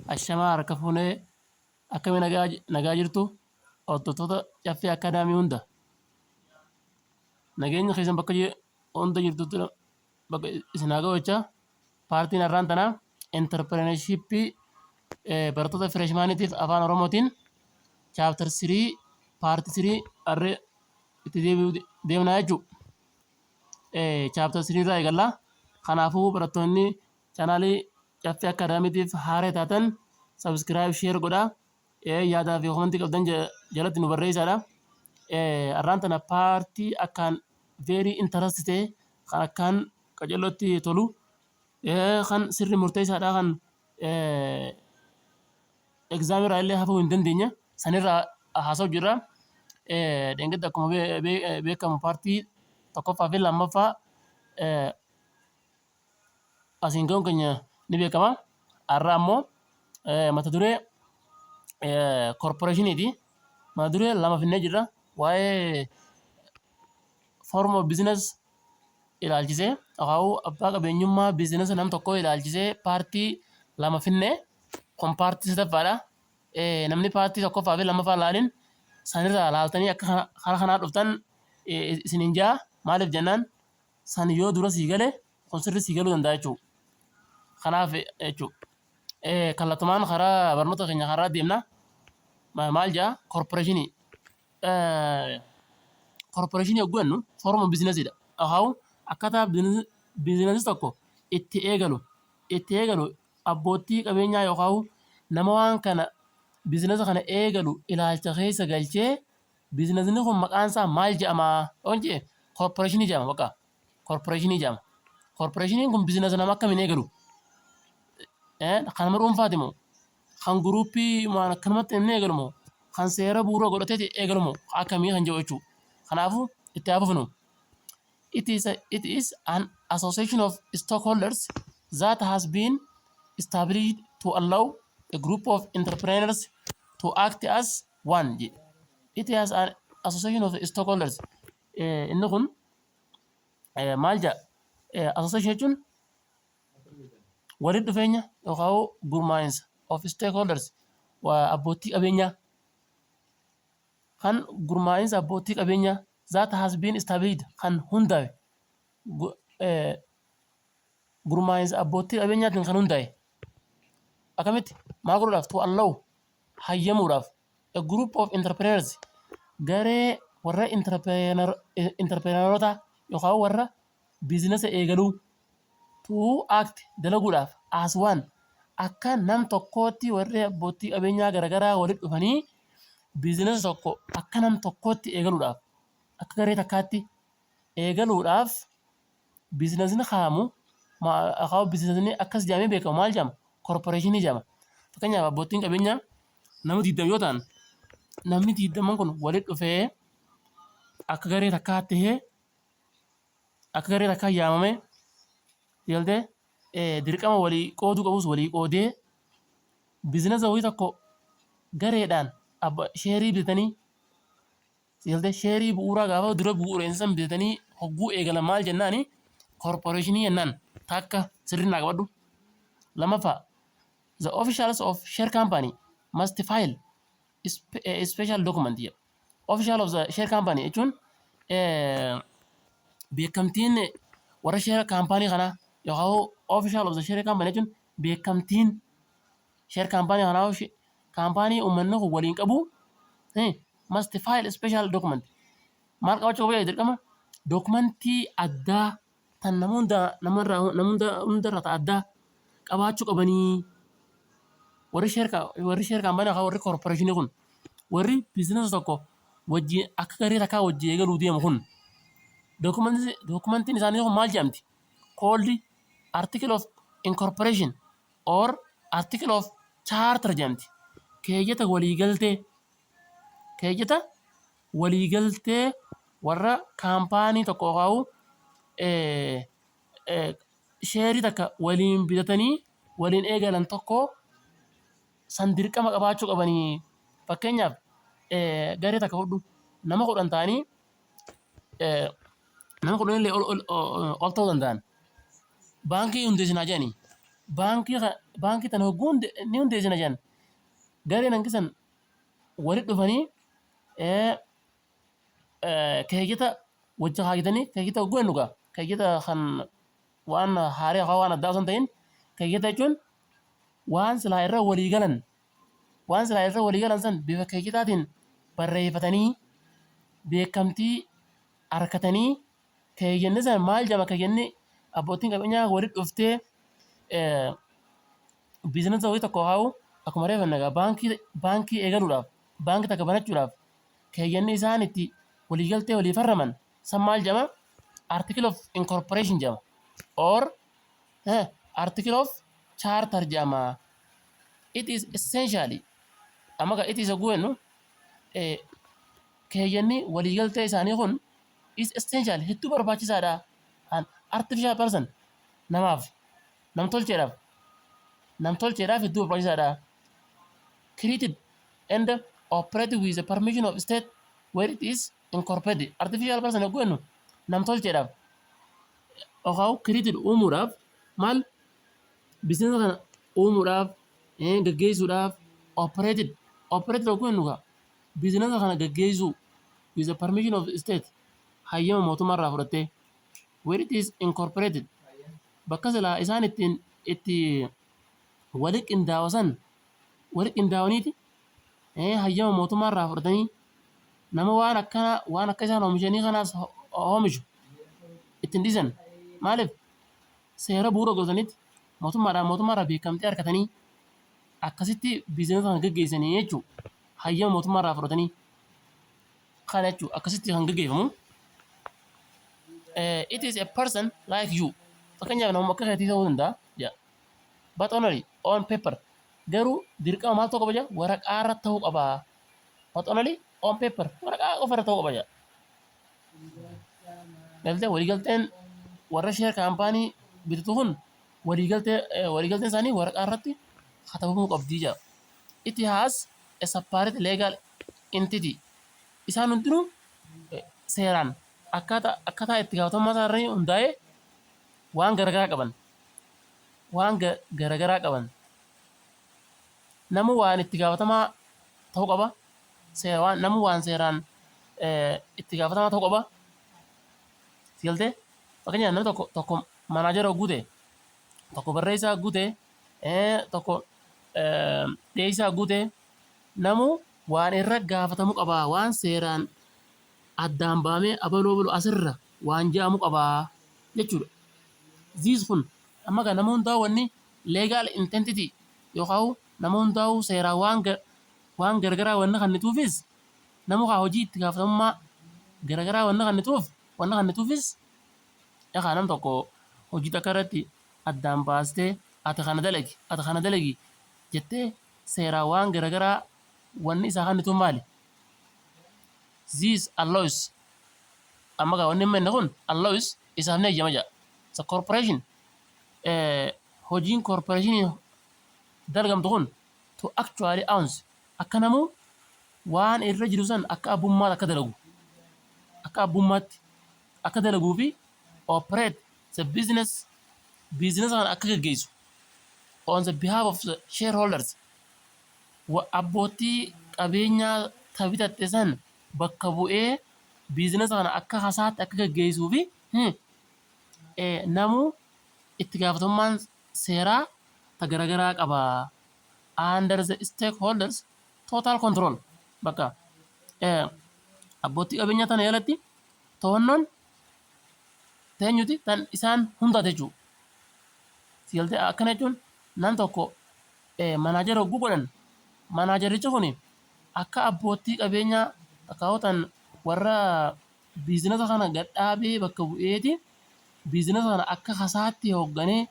Ashamaa, harka fuunee, akkami, nagaa nagaa jirtu? Hordoftoota Caffee Akaadaamii hunda, nageenya keessan bakka hunda jirtutti bakka isin haa ga'u jechaa, paartiin har'aan tanaa entrepreneurshipii barattoota freshmaniitiif Afaan Oromootiin chapter 3 part 3 harree itti deebi'uu deemnaa jechuudha. Chapter 3 irraa eegalla. Kanaafuu barattoonni chaanaalii Caffee Akaadaamiitiif haaraa taatan subscribe, share godhaa. Yaadaa fi komantii qabdan jalatti nu barreessaadha. Har'aan tana paartii akkaan very interest ta'e, kan akkaan qacarrootti tolu, kan sirri murteessaadha, kan examirraa illee hafuu hin dandeenye sanirraa haasa'u jirra. Dheengadda akkuma beekamu paartii tokkoffaa fi lammaffaa asiin ga'uun keenya ni beekama. Har'a ammoo mata duree corporationiiti. Mata duree lama finnee jirra. Waa'ee form of business ilaalchisee, akaawuu abbaa qabeenyummaa biizinasa nam tokkoo ilaalchisee paartii lama finnee, kun paartii sadaffaadha. Namni paartii tokkoffaa fi lammaffaa laalin sanirraa laaltanii akka karaa kanaa dhuftan isiniin jaa. Maaliif jennaan, san yoo dura sii gale kun sirri sii galuu danda'a jechuudha. Kanaaf jechuudha. Kallattumaan karaa barnoota keenya karaa deemna. Maal jaa corporationii? Corporationii yogguu jennu form of businessiidha. Akaawuu akkaataa biizinasii tokko itti eegalu abbootii qabeenyaa yookaan nama waan kana biizinasa kana eegalu ilaalcha keessa galchee, biizinasni kun maqaan isaa maal jedhama yoon jedhe, corporationii jedhama bakka. Corporationii jedhama. Corporationiin kun biizinasa nama akkamiin eegalu? Kan nama dhuunfaati moo? Kan groupii maan akkanumatti inni eegalu moo? Kan seera bu'uura godhatee eegalu moo? Akkamii kan jedhu jechuudha. Kanaafuu itti haa fufnu. It is an association of stockholders that has been established to allow a group of entrepreneurs to act as one. It is an association of stockholders. Inni kun maal jedha? Association jechuun walitti dhufeenya yookaan gurmaa'insa of stakeholders, abbootii qabeenyaa, kan gurmaa'insa abbootii qabeenyaa that has been established, kan hundaa'e, gurmaa'insa abbootii qabeenyaatiin kan hundaa'e, akkamitti, maal godhuudhaaf? To allow, hayyamuudhaaf, a group of entrepreneurs, garee warra entrepreneurota yookaan warra biizinasa eegaluu, to act, dalaguudhaaf, as one, akka nam tokkootti, warri abbootii qabeenyaa garaagaraa walitti dhufanii biizinasa tokko akka nam tokkootti eegaluudhaaf, akka garee takkaatti eegaluudhaaf biizinasni kaamu akaa'u biizinasni akkas jedhamee beekamu maal jedhama? Corporationii jedhama. Fakkeenyaaf, abbootiin qabeenyaa nama 20 yoo ta'an, namni 20n kun walitti dhufee akka garee takkaatti tahee, akka garee takkaa yaamamee galtee dirqama walii qooduu qabus walii qoodee, biizinasa wayii tokko gareedhaan sheerii bitatanii galtee, sheerii bu'uuraa gaafa dura bu'uureensan bitatanii hogguu eegalan maal jennaani? Corporationii jennaan. Takka sirrii naa qabadhu. Lammaffaa, the officials of share company must file a special document jedha. Official of the share company jechuun beekamtiin warra share company kanaa, yookaan official of the share company jechuun beekamtiin share company kanaa, kaampaanii uummanni kun waliin qabu, must file special document. Maal qabachuu qabu? Dirqama dookumentii addaa tan nama hunda namarraa nama hundarraa ta addaa qabaachuu qabanii, warri share company yookaan warri corporationii kun, warri biizinasa tokko wajjin akka garee takkaa wajjin eegaluu deemu kun, dookumentiin isaanii kun maal jedhamti? Called article of incorporation or article of charter jedhamti. Keeyyata waliigaltee warra kaampaanii tokko yookaan sheerii takka waliin bitatanii waliin eegalan tokko san dirqama qabaachuu qabanii. Fakkeenyaaf, garee takka fudhu, nama 10 ta'anii, nama 10 illee ol ta'uu danda'an. Baankii hundeessinaa jedhanii. Baankii tana hogguu ni hundeessina jedhan, gareen hanqisan walitti dhufanii keeyyata wajji kaayatanii. Keeyyata hogguu jennu gaa, keeyyata kan waan haaraa yookaan waan addaa osoo hin ta'in, keeyyata jechuun waan silaa irra walii galan, waan silaa irra walii galan san bifa keeyyataatiin barreeffatanii beekamtii harkatanii. Keeyyanni san maal jedhama? Keeyyanni abbootiin qabeenyaa walitti dhuftee biizinasa wayii tokko haa'u, akkuma reefanne egaa baankii eegaluudhaaf, baankii takka banachuudhaaf, keeyyanni isaan itti waliigaltee walii farraman san maal jedhama? Article of incorporation jedhama or article of charter jedhama. It is essentially, amma it is hogguu jennu, keeyyanni waliigaltee isaanii kun is essential, hedduu barbaachisaadha. An artificial person, namaaf, namtolcheedhaaf hedduu barbaachisaadha. Created and operated with the permission of state where it is incorporated. Artificial person yogguu jennu, namtolcheedhaaf yookaan created, uumuudhaaf, maal, biizinasa kana uumuudhaaf, gaggeessuudhaaf, operated yogguu jennu gaa biizinasa kana gaggeessuu, with the permission of state, hayyama mootummaa irraa fudhattee, where it is incorporated, bakka silaa isaan ittiin itti wali qindaawa san wali qindaawaniiti hayyama mootummaa irraa fudhatanii, nama waan akkana, waan akka isaan oomishanii kanaas oomishu ittiin dhiisan. Maaliif? Seera bu'uura godhatanitti mootummaadhaan, mootummaa irraa beekamtii argatanii akkasitti biizinasa kana gaggeessanii jechuudha. Hayyama mootummaa irraa fudhatanii kana jechuudha, akkasitti kan gaggeeffamu. It is a person like you, fakkeenyaaf nama akka keetii ta'uu danda'a jedha. But only on paper, garuu dirqama maal ta'uu qaba jedha? Waraqaa irra ta'uu qaba. But only on paper, waraqaa qofa irra ta'uu qaba jedha. Galtee waliigalteen warra share company bitatu kun waliigalteen isaanii waraqaa irratti katabamuu qabdii jedha. It has a separate legal entity. Isaan hundinuu seeraan akkaataa itti gaafatamummaa isaa irra hundaa'ee waan garagaraa qaban. Waan garagaraa qaban. Nama waan itti gaafatamaa ta'uu qaba. Nama waan seeraan itti gaafatamaa ta'uu qaba. Galtee fakkeenyaaf namni tokko tokko manaajara hogguu ta'e, tokko barreessaa hogguu ta'e, tokko dhiyeessaa hogguu ta'e, namuu waan irra gaafatamuu qaba. Waan seeraan addaan baamee abaluu abaluu asirra waan jedhamu qaba jechuudha. This kun amma kan nama hundaa'u wanni legal identity yookaan nama hundaa'u seeraan waan garagaraa wanni kannituufis, nama haa hojii itti gaafatamummaa garagaraa wanni kannituufis, egaa nam tokko hojii takka irratti addaan baastee ati kana dalagi, ati kana dalagi jettee seeraan waan garagaraa wanni isaa kannituuf maali? This allows, amma gaa wanni inni kun allows, isaaf ni eeyyama jedha. The corporation, hojiin corporation dalgamtu kun, to actually owns, akka namuu waan irra jiru san akka abbummaatti akka dalagu, akka abbummaatti akka dalaguu fi operate the business, business kana akka gaggeessu, on the behalf of the shareholders, abbootii qabeenyaa ta bitatte san bakka bu'ee biizinasa kana akka hasaatti akka gaggeessuu fi namuu itti gaafatamummaan seeraa ta garagaraa qaba. Under the stakeholders total control, bakka abbootii qabeenyaa tana jalatti to'annoon teenyuti tan isaan hundaate jechuudha. Sigaltee akkana jechuun nam tokko manaajara hogguu godhan, manaajarichi kun akka abbootii qabeenyaa takkaa'otan warra biizinasa kana gadhaabee bakka bu'eeti biizinasa kana akka hasaatti hoogganee,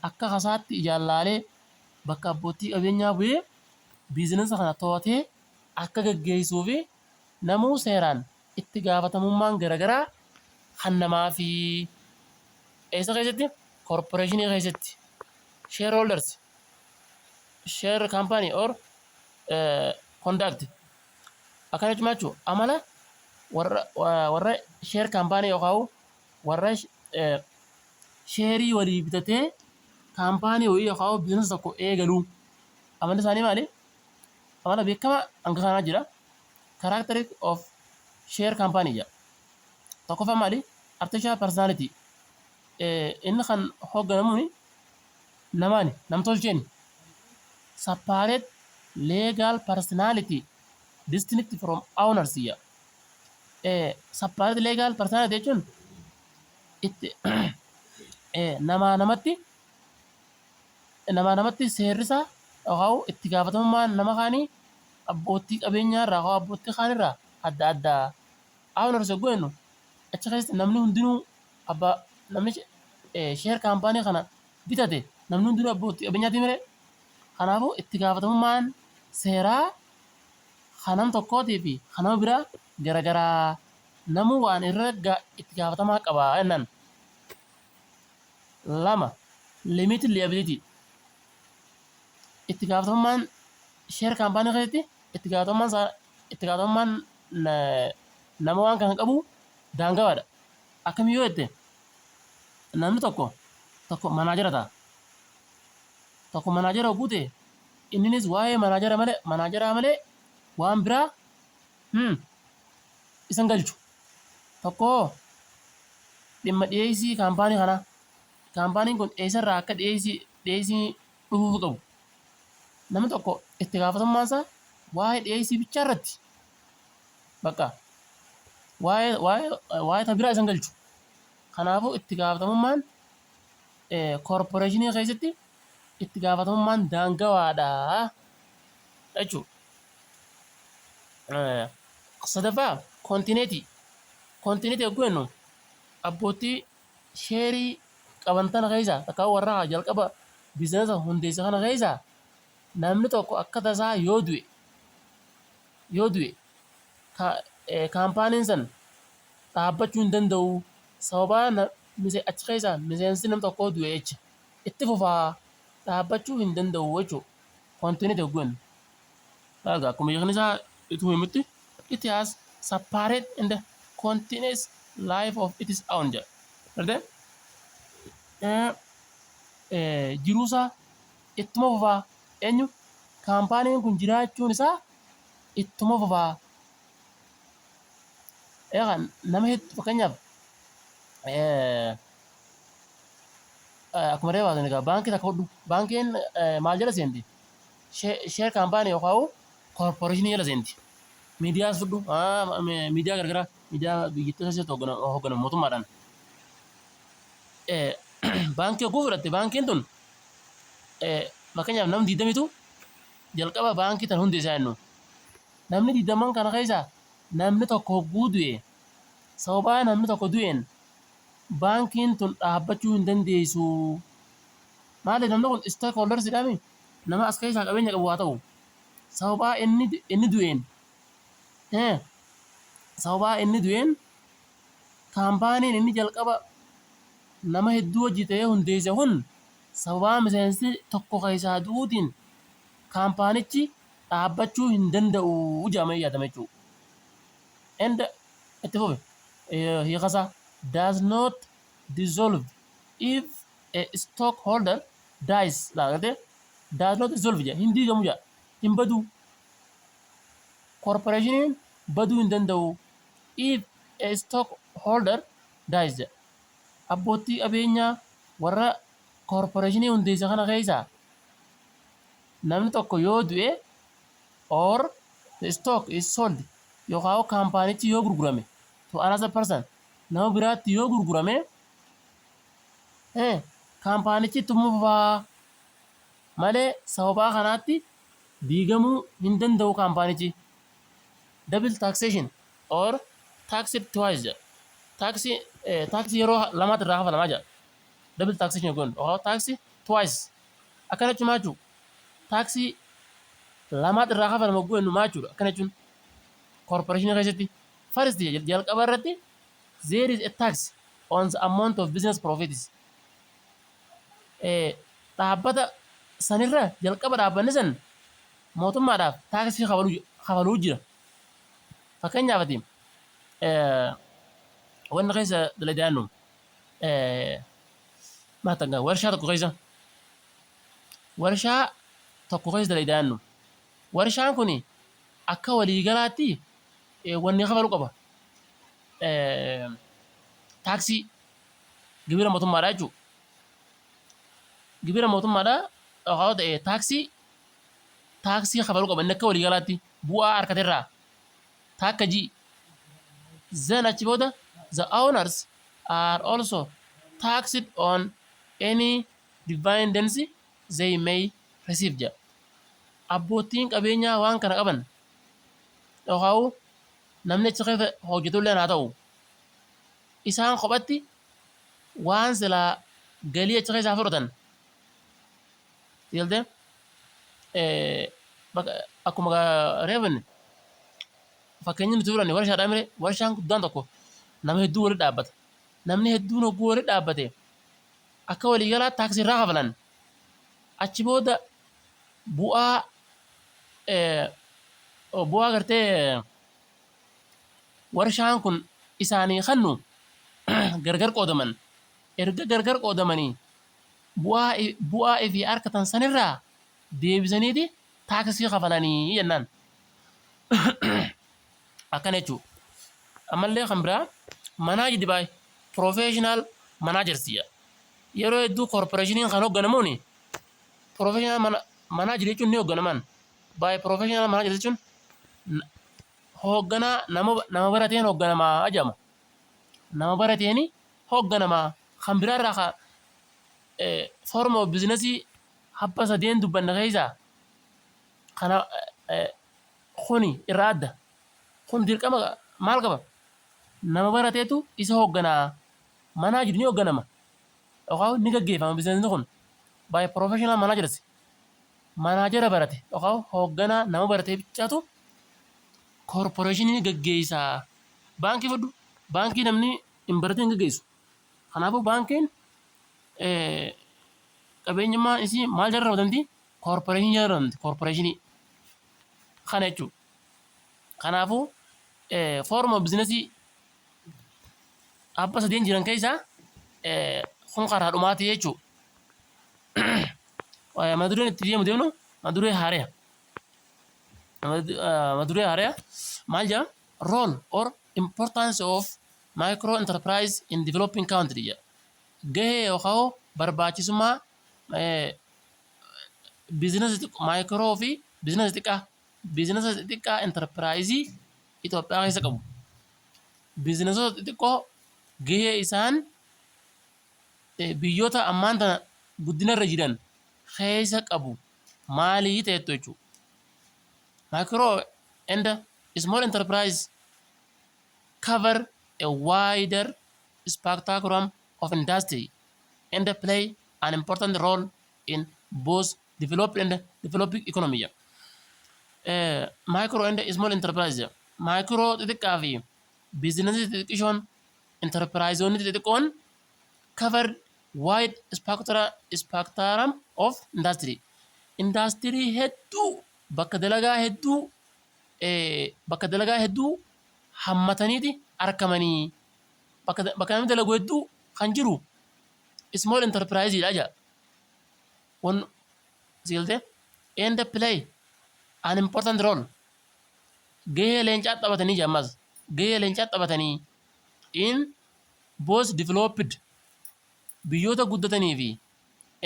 akka hasaatti ijaan bakka abbootii qabeenyaa bu'ee biizinasa kana to'atee akka gaggeessuu fi namuu seeraan itti gaafatamummaan garaagaraa kan namaa fi eessa keessatti? Koorporeeshinii keessatti shareholders, share company or conduct akkana jechuun jechuun amala warra share company yookaan warra sheerii walii bitatee. Kaampaanii wayii yookaan business tokko eegaluu. Amalli isaanii maali? Amala beekamaa hanga kanaa jira. Characteristic of share company jedha. Tokkoffaa maali? Artificial personality. Inni kan hoogganamuuni namaani, namtolcheeni. Separate legal personality distinct from owners jedha. Separate legal personality jechuun itti namaa namatti seerri isaa yookaan itti gaafatamummaan nama kaanii abbootii qabeenyaa irraa yookaan abbootii kaanirraa adda addaa. Owners yogguu jennu, achi keessatti namni hundinuu abbaa, namni share company kana bitate namni hundinuu abbootii qabeenyaati mire. Kanaafuu itti gaafatamummaan seeraa kan nam tokkootii fi kan nama biraa garagaraa, namuu waan irra itti gaafatamaa qaba jennaan. Lama, limited liability. Itti gaafatamummaan share company keessatti itti gaafatamummaan nama waan kana qabu daangawaadha. Akkami yoo jette, namni tokko tokko manager ta'a. Tokko manager hogguu ta'e, inninis waa'ee manager malee waan biraa isan galchu. Tokko dhimma dhiyeessii kaampaanii kanaa. Kaampaaniin kun eessarraa akka dhiyeessii dhufuu qabu. Namni tokko itti gaafatamummaan isaa waa'ee dhiyeessii bichaa irratti. Bakka waa'ee ta biraa isan galchu. Kanaafuu itti gaafatamummaan koorporeeshinii keessatti itti gaafatamummaan daangawaadha jechuudha. Sadaffaa, continuity. Continuity yogguu jennu, abbootii sheerii qaban tana keessaa takka warra jalqaba business hundeesse kana keessaa namni tokko akka tasaa yoo du'e, kaampaaniin san dhaabbachuu hin danda'u. Sababaa achi keessaa miseensi nam tokkoo du'e jecha itti fufaa dhaabbachuu hin danda'u jechuudha. Continuity yogguu jennu. Egaa akkuma hiikni isaa itti himutti, it has separate and continuous life of its own jedha. Gartee? Jiruusaa ittuma fufaa, eenyu, kaampaaniin kun jiraachuun isaa ittuma fufaa. Egaa nama hedduu, fakkeenyaaf, akkuma reefu haasofne, egaa baankii takka hodhu, baankiin maal jala seenti? Share company yookaan koorporeeshinii jala seenti. Miidiyaas fudhu, miidiyaa garagaraa, miidiyaa biyyattii keessatti hoogganamu mootummaadhaan. Baankii hogguu fudhatte, baankiin tun fakkeenyaaf namni 20tu jalqaba baankii tan hundeessaa jennu. Namni 20n kana keessaa namni tokko hogguu du'e, sababaa namni tokko du'een baankiin tun dhaabbachuu hin dandeessu. Maali, namni kun stakeholders jedhami, nama as keessaa qabeenya qabu haa ta'u. Sababaa inni du'een, sababaa inni du'een kaampaaniin inni jalqaba nama hedduu hojii ta'ee hundeesse kun sababaa miseensi tokko keessaa du'uutiin kaampaanichi dhaabbachuu hin danda'u jedhamee yaadama jechuudha. And itti fufe hiikasaa, does not dissolve if a stockholder dies laa, does not dissolve jedha, hin diigamu jedha, hin badu, koorporeeshiniin baduu hin danda'u if a stockholder dies jedha. Abbootii qabeenyaa warra koorporeeshinii hundeesse kana keessaa namni tokko yoo du'e, or the stock is sold, yookaan kaampaanichi yoo gurgurame, to another person, nama biraatti yoo gurgurame, kaampaanichi ittuma fufaa malee sababaa kanaatti diigamuu hin danda'u kaampaanichi. Double taxation or taxed twice jedha. Taaksii yeroo lamaatti irraa kafalamaa jedha. Double taxation kun yookaan taaksii twice akkana jechuun maal jechuudha? Taaksii lamaatti irraa kafalama hogguu jennu maal jechuudha? Akkana jechuun koorporeeshinii keessatti first, jalqaba irratti, there is a tax on the amount of business profits. Dhaabbata sanirra jalqaba dhaabbanni san mootummaadhaaf taaksii kafaluu jira. Fakkeenyaaf, ati wanni keessa dalagaannu maal, warshaa tokko keessa Warshaa tokko keessa dalagaa jennu. Warshaan kun akka waliigalaatti wanni kafalu qaba. Taaksii, gibira mootummaadha jechuudha. Gibira mootummaadha yookaan ta'e taaksii kafaluu qaba inni akka waliigalaatti bu'aa harkaterraa taakka ji. Then achi booda the owners are also taxed on any dividends they may receive jedha. Abbootiin qabeenyaa waan kana qaban yookaan namni achi keessa hojjetullee haa ta'u, isaan kophatti waan silaa galii achi keessaa fudhatan galtee akkuma reefanne fakkeenyi nuti fudhanne warshaadhaa mire, warshaan guddaan tokko nama hedduu walitti dhaabbata. Namni hedduun hogguu walitti dhaabbate akka waliigalaa taaksii irraa kafalan. Achi booda bu'aa gartee warshaan kun isaanii kennu gargar qoodaman. Erga gargar qoodamanii bu'aa ifii harkatan sanirraa deebisaniiti taaksii kafalanii jennaan. Akkana jechuudha. Ammallee kan biraa managed by professional managers jedha. Yeroo hedduu corporationiin kan hoogganamuuni professional manager jechuun ni hoogganaman. By professional manager jechuun hoogganaa nama barateen hoogganamaa jedhama. Nama barateen hoogganamaa. Kan biraarraa ka form of business habba sadeen dubbanne keessaa kana kuni irraa adda. Kun dirqama maal qaba? Nama barateetu isa hoogganaa. Manager ni hoogganama. Yookaan ni gaggeeffama businessni kun by professional managers. Manager barate yookaan hoogganaa nama barate bichaatu corporationii gaggeessaa. Baankii fudhu. Baankii namni hin baratin hin gaggeessu. Kanaafuu baankiin qabeenyummaan isii maal jala ramadamti? Corporationii jala ramadamti. Corporationii. Kana jechuudha. Kanaafuu form of businessii abba sadeen jiran keessaa kun karaa dhumaati jechuudha. Mata dureen itti deemnu mata duree haaraa. Mata duree haaraa maal jedha? Role or importance of micro enterprise in developing country jedha. Gahee yookaan barbaachisummaa businessii micro fi businessii xixiqqaa enterpriseii Itoophiyaa keessa qabu. Businessoota xixiqqoo gahee isaan biyyoota ammaan tana guddina irra jiran keessa qabu maalii ta'ettu jechuudha. Micro and small enterprise cover a wider spectrum of industry and play an important role in both developed and developing economy. Micro and small enterprise, micro xixiqqaa fi businessii xixiqqishoon, enterpriseonni xixiqqoon cover wide spectrum of industry. Indaastirii hedduu, bakka dalagaa hedduu hammataniiti argamanii bakka namni dalagu hedduu kan jiru small enterprise dha jedha. Wan siigaltee and play an important role, gahee leencaa taphatanii jira, ammas gahee leencaa taphatanii in both developed, biyyoota guddatanii fi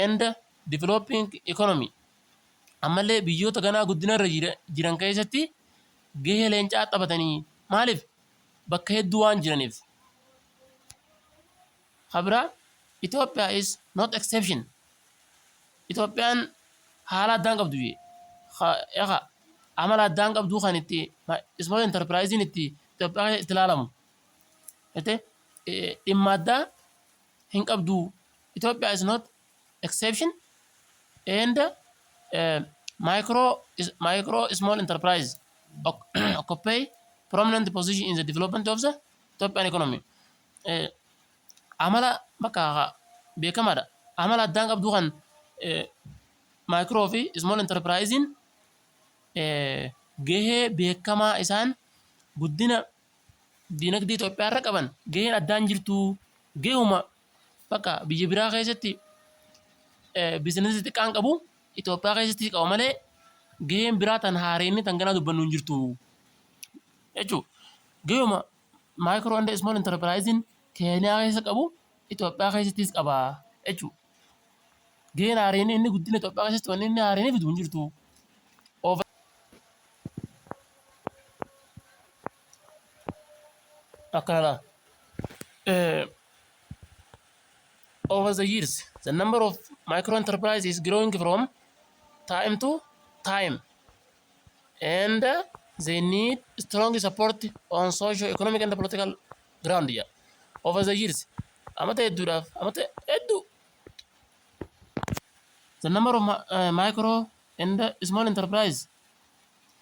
and developing economy, ammallee biyyoota ganaa guddina irra jiran keessatti gahee leencaa taphatanii. Maaliif? Bakka hedduu waan jiraniif. Kan biraa, Ethiopia is not exception. Itoophiyaan haala addaan qabdu, amala addaan qabdu kan itti small enterprise itti Itoophiyaa itti ilaalamu. Dhimma addaa hin qabdu. Ethiopia is not exception and micro small enterprise occupy prominent position in the development of the Ethiopian economy. Amala bakka beekamaadha. Amala addaan qabdu kan micro fi small enterprise gahee beekamaa isaan guddina dinagdee Itoophiyaa irra qaban gaheen addaan jirtu, gahuma bakka biyya biraa keessatti businessii xiqqaan qabu Itoophiyaa keessatti qaba malee gaheen biraa tan haareenni tan ganaa dubbannu hin jirtu jechuudha. Gahuma micro and small enterprise Keeniyaa keessa qabu Itoophiyaa keessattis qaba jechuudha. Gaheen haareenni inni guddina Itoophiyaa keessatti wanni inni haareenni fidu hin jirtu. Akkana over the years, the number of micro enterprise is growing from time to time, and they need strong support on socio economic and political ground. Yeah. Over the years, amata hedduudhaaf, amata hedduu, the number of micro and small enterprise,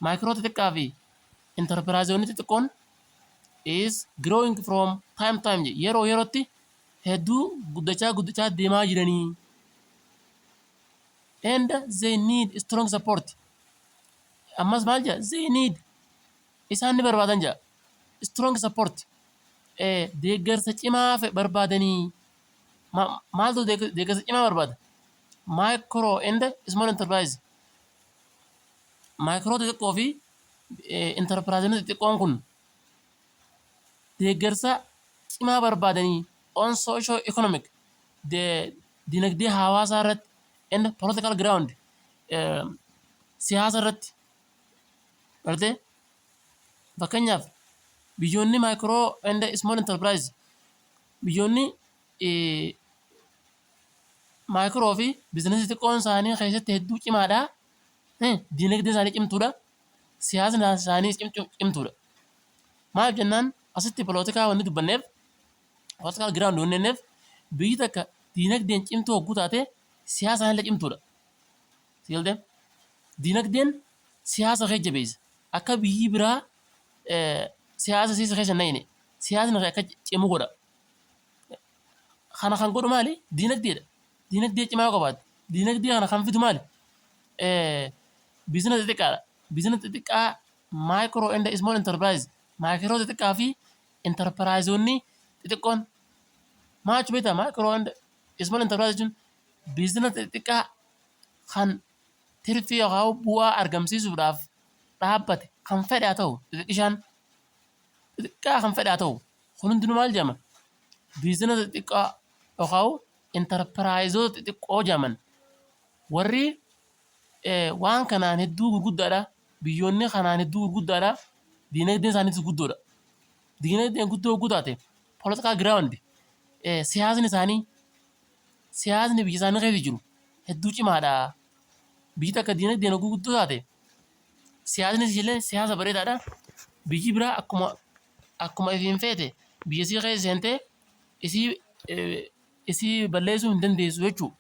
micro xixiqqaa fi enterprise xixiqqoon, is growing from time to time, yeroo yerootti hedduu guddachaa guddachaa deemaa jiranii, and they need strong support. Ammas maal jedha? They need, isaan ni barbaadan jedha, strong support, deeggarsa cimaa barbaadanii. Maaltu deeggarsa cimaa barbaada? Micro and small enterprise, micro xixiqqoo fi enterprise xixiqqoon kun deeggarsa cimaa barbaadanii on socio economic, dinagdee hawaasaa irratti, and political ground, siyaasa irratti gartee. Fakkeenyaaf, biyyoonni micro and small enterprise, biyyoonni micro fi businessii xixiqqoon isaanii keessatti hedduu cimaadha. Dinagdeen isaanii cimtuudha. Siyaasni isaanii cimtuudha. Maal jennaan, asitti polotikaa wanni dubbanneef, political ground wanni jenneef, biyyi takka dinagdeen cimtuu hogguu taate siyaasaan illee cimtuudha. Sigaltee, dinagdeen siyaasa kee jabeessa. Akka biyyi biraa siyaasa siisa keessa hin naqine siyaasni kee akka cimu godha. Kana kan godhu maali? Dinagdeedha. Dinagdee cimaa yoo qabaatte, dinagdee kana kan fidu maali? Businessa xixiqqaadha. Businessa xixiqqaa, micro and small enterprise, micro xixiqqaa fi enterpriseonni xixiqqoon maal jechuu beektaa? Micro and small enterprise jechuun businessa xixiqqaa kan tirfii yookaan bu'aa argamsiisuudhaaf dhaabbate kan fedhe haa ta'u, xixiqqishaan xixiqqaa kan fedhe haa ta'u, kun hundinuu maal jedhama? Businessa xixiqqaa yookaan enterpriseoota xixiqqoo jedhaman. Warri waan kanaan hedduu gurguddaadha. Biyyoonni kanaan hedduu gurguddaadha. Diinagdeen isaaniis guddoodha. Diinagdeen guddoo hogguu taate, political ground, siyaasni isaanii, siyaasni biyya isaanii keessa jiru hedduu cimaadha. Biyyi takka diinagdeen hogguu guddoo taate siyaasni isiillee siyaasa bareedaadha. Biyyi biraa akkuma ifiin feete biyya isii keessa seentee isii balleessuu hin dandeessu jechuudha.